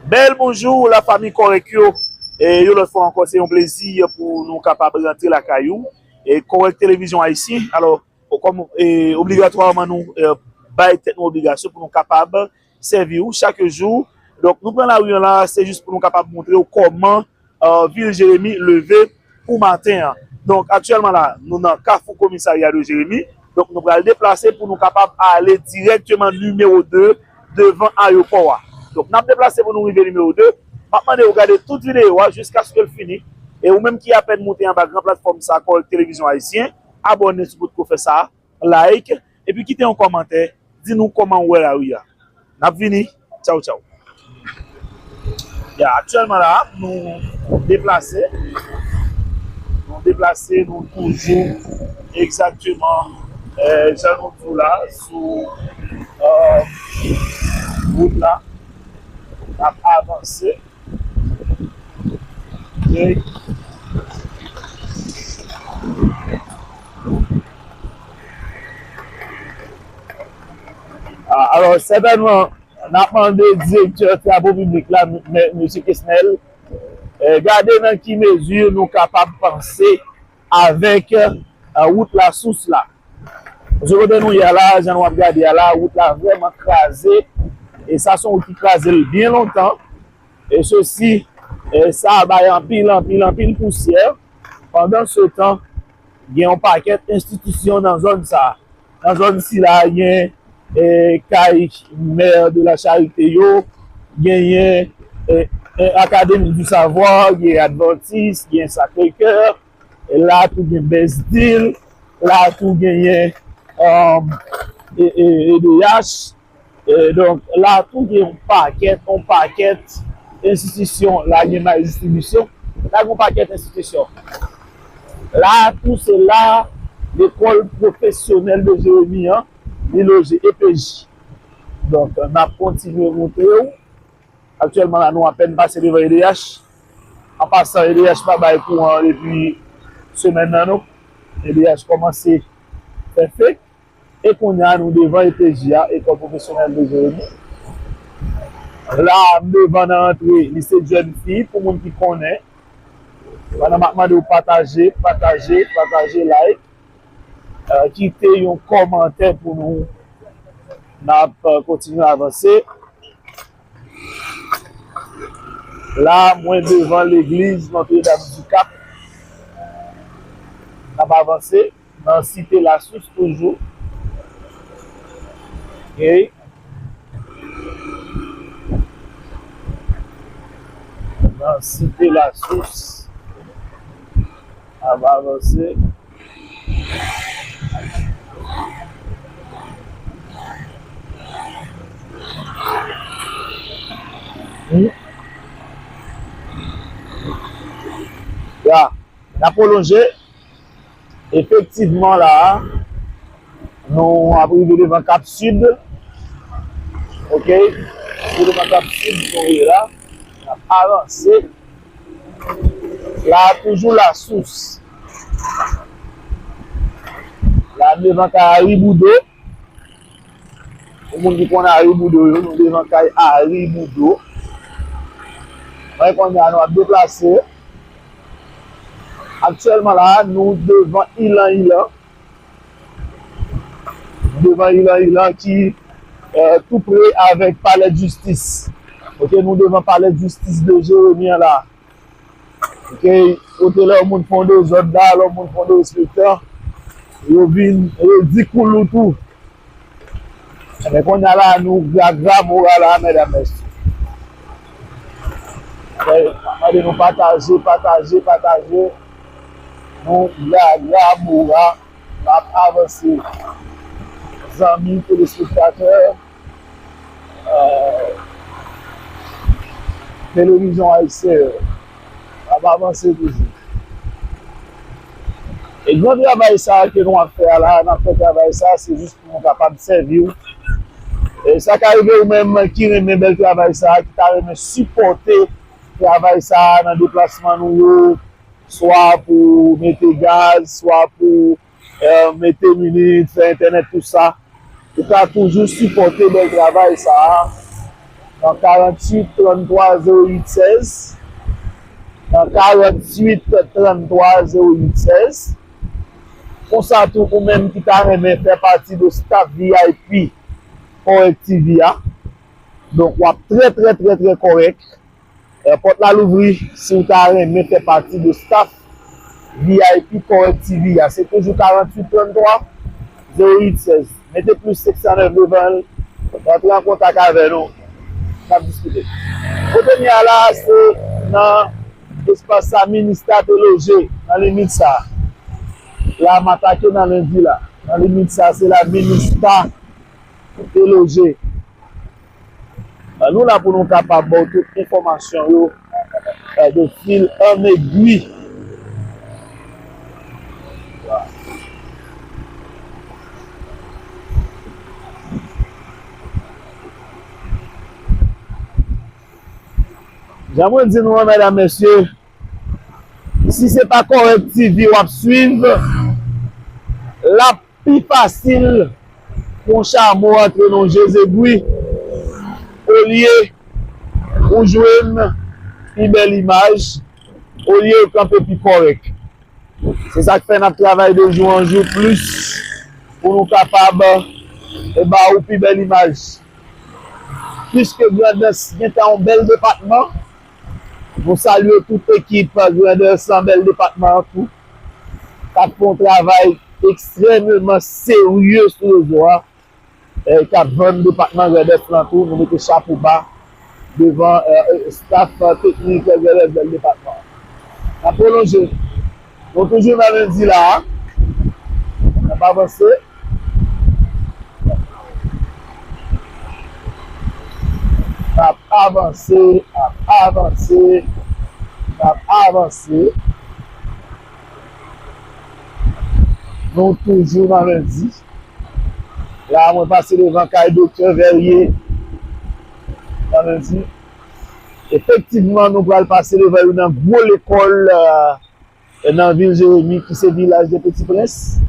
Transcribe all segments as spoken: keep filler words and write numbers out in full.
Bèl bonjou, lafanmi Kòrèk yo. E yon lòt fwa ankò, se yon plezi pou nou kapab rantre lakay ou. E Kòrèk Televizyon Ayisyen. Alò, kòm, e, obligatwaman nou, e, bay tèt nou obligasyon pou nou kapab sèvi w chak jou. Donk, nou pran lari an la, se jis pou nou kapab montre w kòman, e, vil Jeremi leve pou maten an. Donk, aktyèlman la, nou nan Kafou Komisarya de Jeremi. Donk, nou pral deplase pou nou kapab ale dirèkteman nimewo de devan ayewopò a. Donk, n ap deplase pou nou rive nimewo de. M ap mande w gade tout videyo a jiskaske l fini. E ou menm ki apèn moute anba gran platfòm sa, Kòrèk Televizyon Ayisyen, abòne si w potko fè sa, like, epi kite yon kòmantè, di nou kòman w wè lari a. N ap vini. Tchaw, tchaw. Ya, aktyèlman la, nou deplase. Nou deplase, nou toujou egzakteman, eh, jan nou di w la, sou, eh, wout la. N ap avanse. Ok. Ah, alò, sètènman, n ap mande direktè travo piblik la, mè-, mesye Kesnel, eh, gade nan ki mezi nou kapab panse avèk, eh, wout Lasous la. Paske kote nou ye a la, jan nou ap gade a la, wout la vrèman kraze. E sa se yon wout ki kraze l byen lontan. E sesi, e sa bay anpil, anpil, anpil pousyè. Pandansetan, gen yon pakèt enstitisyon nan zòn sa a. Nan zòn sila, gen, e, kay Mère de la Charité yo, genyen, e, e, Académie du Savoir, gen Adventiste, gen Sacré-Cœur, e la tou gen Best Deal, la tou genyen, um, e, e, E D H. E, donk, la tou gen yon pakèt, yon pakèt enstitisyon. La gen Maïs Distribution. La gen yon pakèt enstitisyon. La tou se la lekòl pwofesyonèl de Jeremi an, li loje E P J. Donk, n ap kontinye montre w. Aktyèlman la, nou apèn pase devan E D H. An pasan, E D H pa bay kouran depi semèn nan, non. E D H kòmanse fè fake. E kounye a, nou devan E P J a, École Professionnelle de Jérémie. La, m devan nan antre lise jèn fi, pou moun ki konnen. Pandan m ap mande w pataje, pataje, pataje, like. Eh, kite yon kòmantè pou nou. N ap, eh, kontinye avanse. La, mwen devan legliz Notre Dame du Cap. N ap avanse nan Site Lasous toujou. Ok. Nan Site Lasous. N ap avanse. Hmm. Ya, n ap pwolonje. Efektivman, la a, nou ap rive devan Cap Sud. Ok. Rive devan Cap Sud, nou ye la. N ap avanse. La a toujou Lasous. La a devan kay Ari Boudo. Pou moun ki konn Ari Boudo yo, nou devan kay Ari Boudo. Men kounye a nou ap deplase. Aktyèlman la, nou devan Ilan Ilan. Devan Ilan Ilan ki, eh, tou pre avèk Palè Jistis. Ok, nou devan Palè Jistis de Jeremi an la. Ok, kote lè yon moun fè yon dezòd la, lè yon moun fè yon derespektan, yo vin, yo di koulou tou. Men kounye a la, nou gaga mora la, medam, mesye. Ok, mande nou pataje, pataje, pataje. Nou gaga mora. N ap avanse. Zanmi telespektatè, eh, televizyon ayisyen yo, n ap avanse toujou. E gran travay sa a ke nou ap fè a la, n ap fè travay sa a, se jis pou nou kapab sèvi w. E sa ka rive ou menm ki renmen bèl travay sa a, ki ta renmen sipòte travay sa a nan deplasman nou yo, swa pou mete gaz, swa pou, eh, mete minit, fè entènèt, tout sa. Ou ka toujou sipòte bèl travay sa a. nan karanntuit tranntwa zewo uit sèz, nan karanntuit tranntwa zewo uit sèz. Konsa tou, ou menm ki ta renmen fè pati de staff V I P Kòrèk T V a, donk w ap trè, trè, trè, trè kòrèk. Eh, pòt la louvri si w ta renmen fè pati de staff V I P Kòrèk T V a. Se toujou karanntuit tranntwa zewo uit sèz. Mete plis senk san nèf devan l. Rantre an kontak avè nou. N ap diskite. Kote n ye a la, se nan espas sa Minista te loje, nan limit sa. La, m atake nan lendi la. Nan limit sa, se la Minista te loje. Eh, nou la pou nou kapab ba w tout enfòmasyon yo, eh, de fil an egwi. Jan mwen di nou an, medam, mesye, si se pa Kòrèk T V w ap swiv, l ap pi fasil pou yon chamo antre nan yon je zegwi, olye ou jwenn pi bèl imaj, olye ou kanpe pi kòrèk. Se sa k fè n ap travay de jou an jou plis pou nou kapab, eh, ba ou pi bèl imaj. Piske Grandans gentan yon bèl depatman, nou salye tout ekip Grandans nan bèl depatman an tou, k ap fè yon travay ekstrèmeman serye sou rezo a, eh, k ap vann depatman Grandans lan tou. Nou mete chapo ba devan, eh, eh, staff, eh, teknik Grandans bèl depatman. N ap pwolonje. Nou toujou nan lendi la a. N ap avanse. N ap avanse, n ap avanse, n ap avanse. Nou toujou nan lendi. La, mwen pase devan kay Doktè Verrier nan lendi. Efektivman, nou pral pase devan youn nan gwo lekòl, eh, nan vil Jeremi, ki se Vilaj de Peti Prens.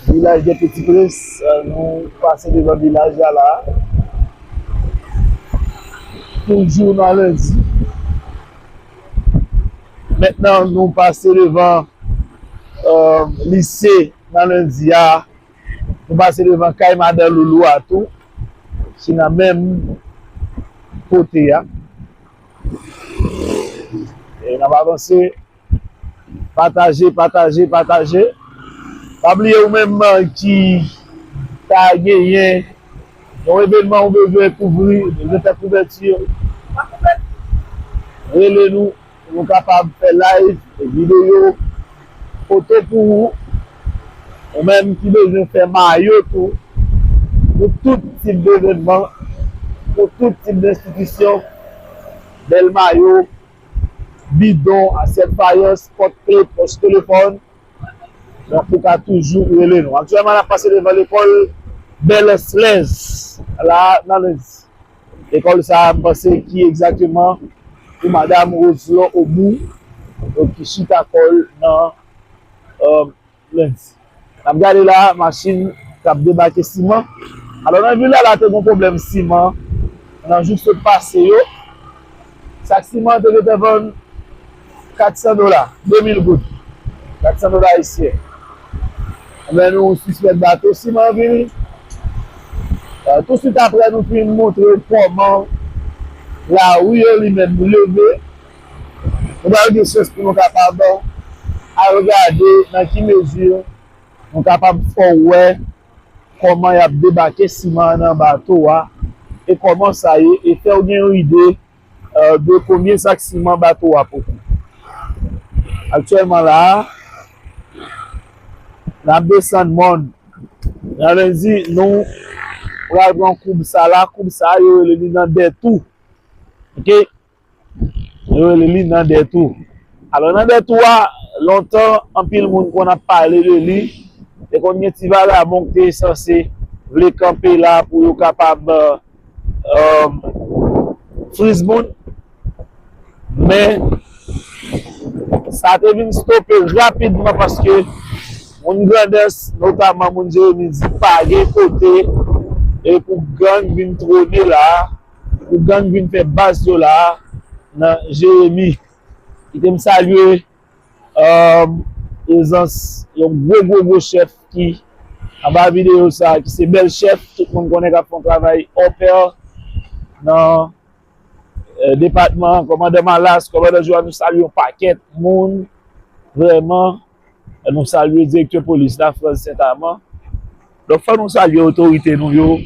Vilaj de Peti Prens, eh, nou pase devan vilaj la la. Toujou nan lendi. Mentnan, nou pase devan, eh, lise nan lendi a. Nou pase devan kay madan Loulou a tou, ki nan menm kote a. E n ap avanse. Pataje, pataje, pataje. Pa bliye ou menm, eh, ki ta genyen yon evènman ou bezwen kouvri, bezwen fè kouvèti. Rele nou. Pou nou kapab fè live, videyo, foto pou ou. Ou menm ki bezwen fè mayo tou, pou tout tip de evènman, pou tout tip de enstitisyon, bèl mayo, bidon, asyèt fayans, pòt kle, pòch telefòn. Donk, ou ka toujou rele nou. Aktyèlman, n ap pase devan lekòl Bèlès Lens, la, nan Lens. Lekòl sa a, m panse ki egzakteman pou madanm Roselon Obou, donk ki chita kò l nan, euh, Lens. N ap gade la, machin k ap debake siman. Alò, nan vil la, la te gen pwoblèm siman nan jou k sot pase yo. Sak siman te gentan vann kat san dola, de mil goud. Kat san dola ayisyen. Ebyen, nou sispèk bato siman vini. Euh, tousuit apre, nou fin montre w kòman lari yo li menm leve. Nou pral gen chans pou nou kapab al gade nan ki mezi nou kapab fè w wè kòman y ap debake siman an nan bato a e kòman sa ye, e fè w gen yon ide, euh, de konbyen sak siman bato a pote. Aktyèlman la a, n ap desann mòn. Nan lendi, nou pral pran koub sa la. Koub sa a, yo rele li nan Dètou. Oke? Yo rele li nan Dètou. Alò, nan Dètou a, lontan, anpil moun konn ap pale de li. Te konn gen ti vagabon ki te sanse vle kanpe la pou yo kapab, euh, euh, friz moun. Men, sa te vin stope rapidman paske moun Grandans, notaman moun Jeremi, di pa gen kote e pou gang vin twone la. Pou gang vin fè baz yo la a nan Jeremi. Kite m salye, um, prezans yon gwo, gwo, gwo chèf ki anba videyo sa a, ki se bèl chèf, tout moun konnen k ap fè yon travay hors pair nan, eh, depatman an, kòmandan Malas, kòmandan Joan, nou salye yon pakèt moun, vrèman, nou salye direktè polis la, Frantz Saint-Amand. Donk, fò nou salye otorite nou yo,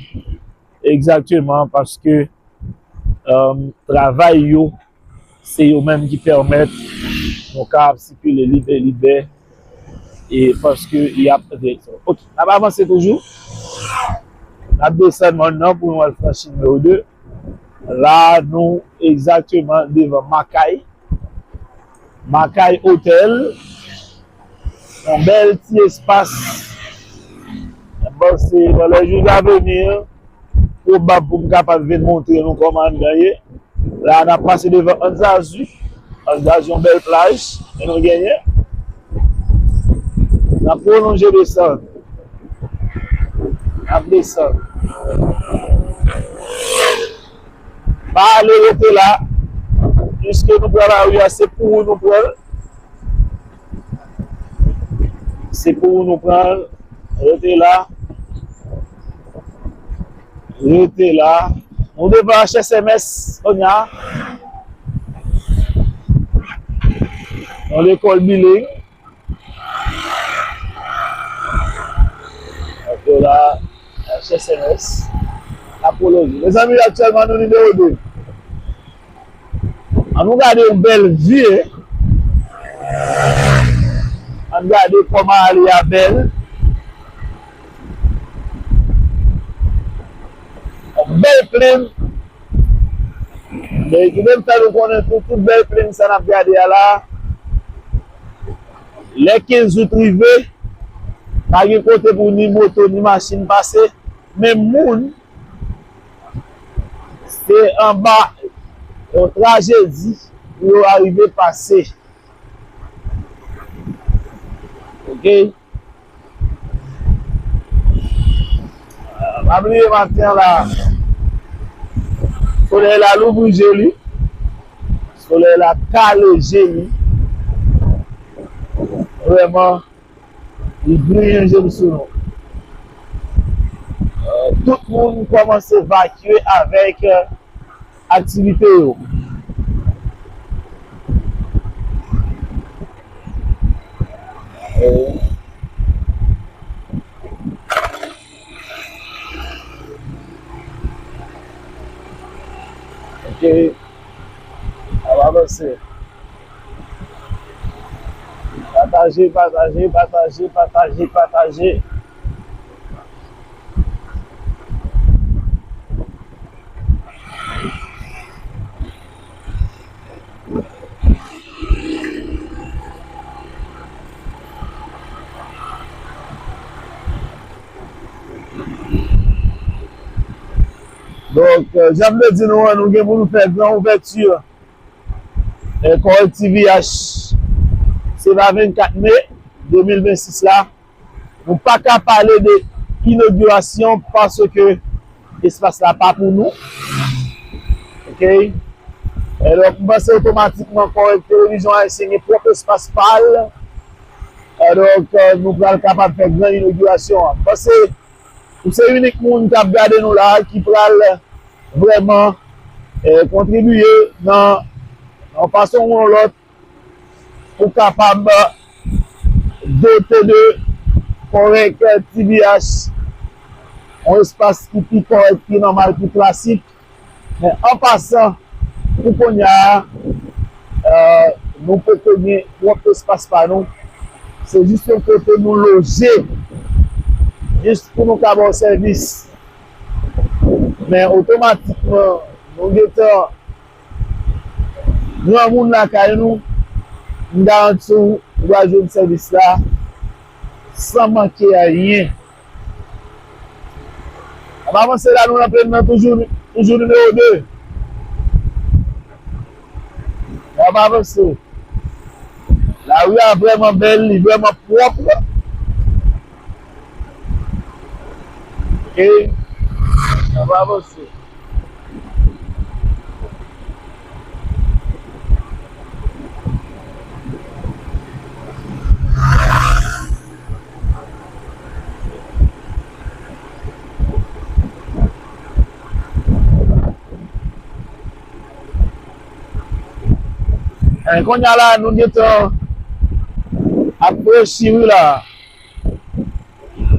egzakteman, paske um, travay yo, se yo menm ki pèmèt nou ka ap sikile lib e libè, e paske y ap, ok, n ap avanse toujou. N ap desann mòn nan pou nou al franchi nimewo de. La, nou egzakteman devan Makay. Makay Hotel. Yon bèl ti espas. M panse, dans les jours à venir, pwobab pou m kapab vin montre nou kòman anndan ye. La, n ap pase devan Anzazu. Anzazu, yon bèl plaj ke nou genyen. N ap pwolonje desann. N ap desann. Pa ale, rete la. Piske nou pran lari a, se pou ou nou pran l. Se pou ou nou pran l. Rete la. Rete la. Nou devan H S M S kounye a. Yon lekòl bileng. Donk, la, H S M S, n ap pwolonje. Mezanmi, aktyèlman, nou nimewo de. Ann nou gade yon bèl vi. Ann gade kòman ale a bèl. Yon bèl plenn. Men ki menm fè nou konnen tout, tout bèl plenn sa n ap gade a la. Lè kenz out rive, pa gen kote pou ni moto, ni machin pase. Men moun, se anba yon trajedi pou yo arive pase. Ok? Pa bliye maten an la, solèy la louvri je li. Solèy la kale je li. Vrèman, li griyen je l sou nou. Euh, tout moun kòmanse vakye avèk, euh, aktivite yo. Ok. N ap avanse. Pataje, pataje, pataje, pataje, pataje. Donk, euh, jan m te di nou an, nou gen pou nou fè gran ouvèti, euh, kòrèk T V H, se pa vennkat me de mil vennsis la. Nou pa ka pale de inogirasyon paske espas la pa pou nou. Ok? Alò, m panse otomatikman kòrèk televizyon ayisyen gen pwòp espas pa l. Alò, nou pral kapab fè gran inogirasyon an. M panse ou se inik moun k ap gade nou la a ki pral vrèman, eh, kontribiye nan, nan yon fason ou yon lòt pou kapab dote de kòrèk T V H, yon espas ki pi kòrèk, pi nòmal, pi klasik. Men an pasan, pou kounye a, euh, nou poko gen pwòp espas pa nou. Se jis yon kote nou loje, jis pou nou ka ba w sèvis. Men otomatikman, nou gentan granmoun lakay nou, m garanti w, ou va jwenn sèvis la san manke anyen. N ap avanse la, nou nan plenn nan toujou, toujou nimewo de. N ap avanse. Lari a vrèman bèl, li vrèman pwòp. Ok. N ap avanse. Kounye a la, nou gentan ap franchi ri la.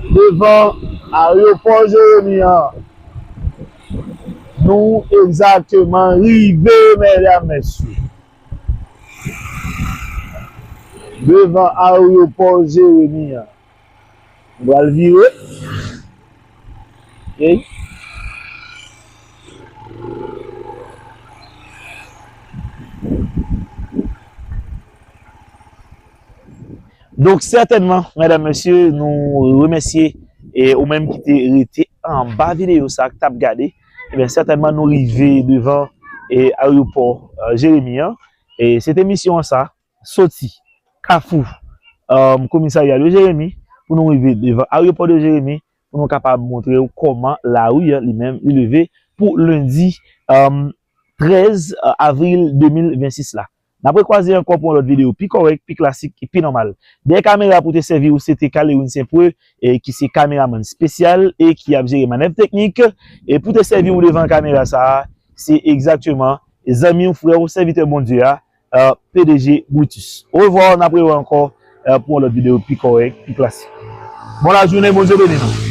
Devan ayewopò Jeremi an. Nou egzakteman rive, medam, mesye. Devan ayewopò Jeremi an. Nou pral vire. Ok. Donk, sètènman, medam, mesye, nou remèsye, e, ou menm ki te rete anba videyo sa a, k t ap gade. Ebyen, sètènman, nou rive devan, e, ayewopò, e, Jeremi an. E se te misyon an sa, soti Kafou, e, komisarya de Jeremi, pou nou rive devan ayewopò de Jeremi, pou nou kapab montre w kòman lari an li menm li leve pou lendi, e, trèz avril de mil vennsis la. N ap rekwaze ankò pou yon lòt videyo pi kòrèk, pi klasik e pi nòmal. Dèyè kamera pou te sèvi w, se te Kalewin Senpwe, e ki se kameramann espesyal e ki ap jere manèv teknik. E pou te sèvi w devan kamera sa a, se egzakteman zanmi w, frè w, sèvitè Bondye a, e, P D G Brutus. Orevwa, n ap rewè ankò, e, pou yon lòt videyo pi kòrèk, pi klasik. Bon lajounen, Bondye beni nou.